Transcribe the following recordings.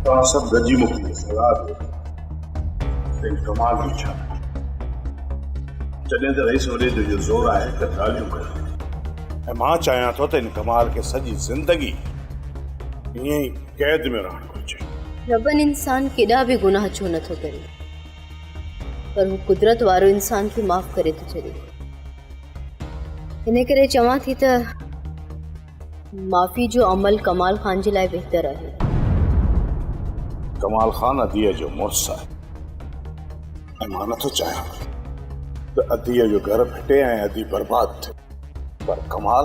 توهان سڀ گڏجي مون کي صلاح ڏيو ته ان ڪمال جو ڇا ڪجي. جڏهن ته رئيس وڏي جو اهو زور آهي ته ڳالهيون ڪيو ۽ مان چاهيان ٿو ته ان ڪمال کي سڄي زندگي ائين ئي قيد ۾ رهڻ گهرجي. ربن انسان ڪيڏا به گناهه ڇو نه ٿو ڪري پر هو قدرت وارو انسان کي معاف ڪري ٿو ڇڏي. ان ڪري چوان ٿي ته معافي جو عمل ڪمال خان جي لاء بهتر آهي. ڪمال خان اديء جو مڙس آهي ۽ مان نٿو چاهيان ته اديء جو گهر ڦٽي ۽ ادي برباد ٿئي پر ڪمال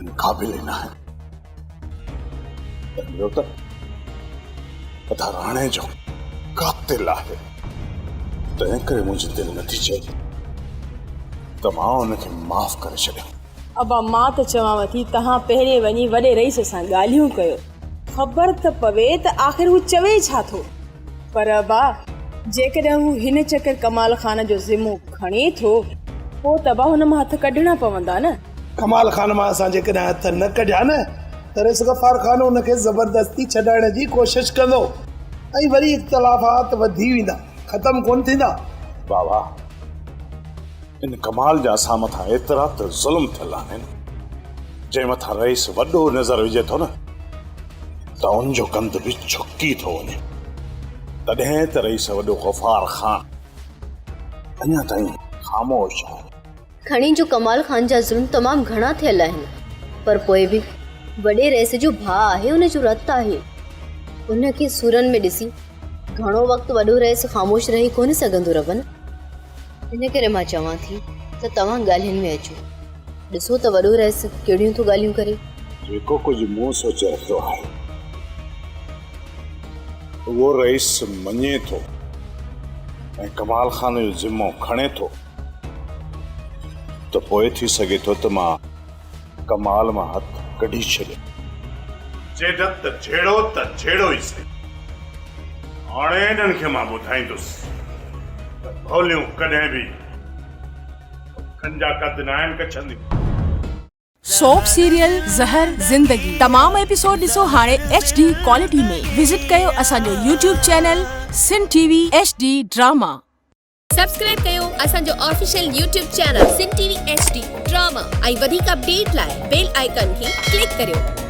ان قابل ئي ناهي ۽ ٻيو ته ادا راڻي جو قاتل آهي تنهن ڪري منهنجي دل نٿي چئي ته مان ان کي معاف ڪري ڇڏيان. ابا مان ته چوانو ٿي توهان پهرين وڃي وڏي رئيس سان ڳالهيون ڪيو خبر ته پوي ته آخر هو چوي ڇا ٿو. پر ابا جيڪڏهن هو هن چڪر ڪمال خان جو ذمو کڻي ٿو پوء ته ابا هن مان هٿ ڪڍڻا پوندا نه. ڪمال خان مان اسان جيڪڏهن هٿ نه ڪڍيا نه ته رئيس غفار خان ان کي زبردستي ڇڏائڻ جي ڪوشش ڪندو ۽ وري اختلافات وڌي ويندا ختم ڪونه ٿيندا. بابا ان ڪمال جا اسان مٿان ايترا ته ظلم ٿيل آهن، جنهن مٿان رئيس وڏو نظر وجهي ٿو نه ته ان جو ڪنڌ به جهڪي ٿو وڃي. تڏهن ته رئيس وڏو غفار خان اڃا تائين خاموش آهي. کڻي جو ڪمال خان جا ظلم تمام گهڻا ٿيل آهن، پر پوء به وڏي رئيس جو ڀاء آهي، ان جو رت آهي. ان کي سورن ۾ ڏسي گهڻو وقت وڏو رئيس خاموش رهي ڪونه سگهندو ربن. ان ڪري مان چوان ٿي ته توهان ڳالهين ۾ اچو. ڏسو ته وڏو رئيس ڪهڙيون ٿو ڳالهيون ڪري. جيڪو ڪجهه مون سوچي رکيو آهي، اهو رئيس مڃي ٿو ۽ ڪمال خان جو ذمو کڻي ٿو ته پوء ٿي سگهي ٿو ته مان ڪمال مان هٿ ڪڍي ڇڏيان. جيڏت ته جهيڙو ته جهيڙو ئي سهي. هاڻي انهن کي مان ٻڌائيندس ته ڀوليون ڪڏهن به پکن جا قد ناهن ڪڇنديون. سوپ سيريل زهر زندگي تمام ايپيسوڊ ڏسو هاڻي ايڇ ڊي ڪوالٽي ۾ وزٽ ڪيو اسان جو YouTube channel Sindh T V H D drama. Subscribe ڪيو اسان جو official YouTube channel Sindh T V H D drama ۽ وڌيڪ اپڊيٽ لاء بيل آئيڪان کي ڪلڪ ڪريو.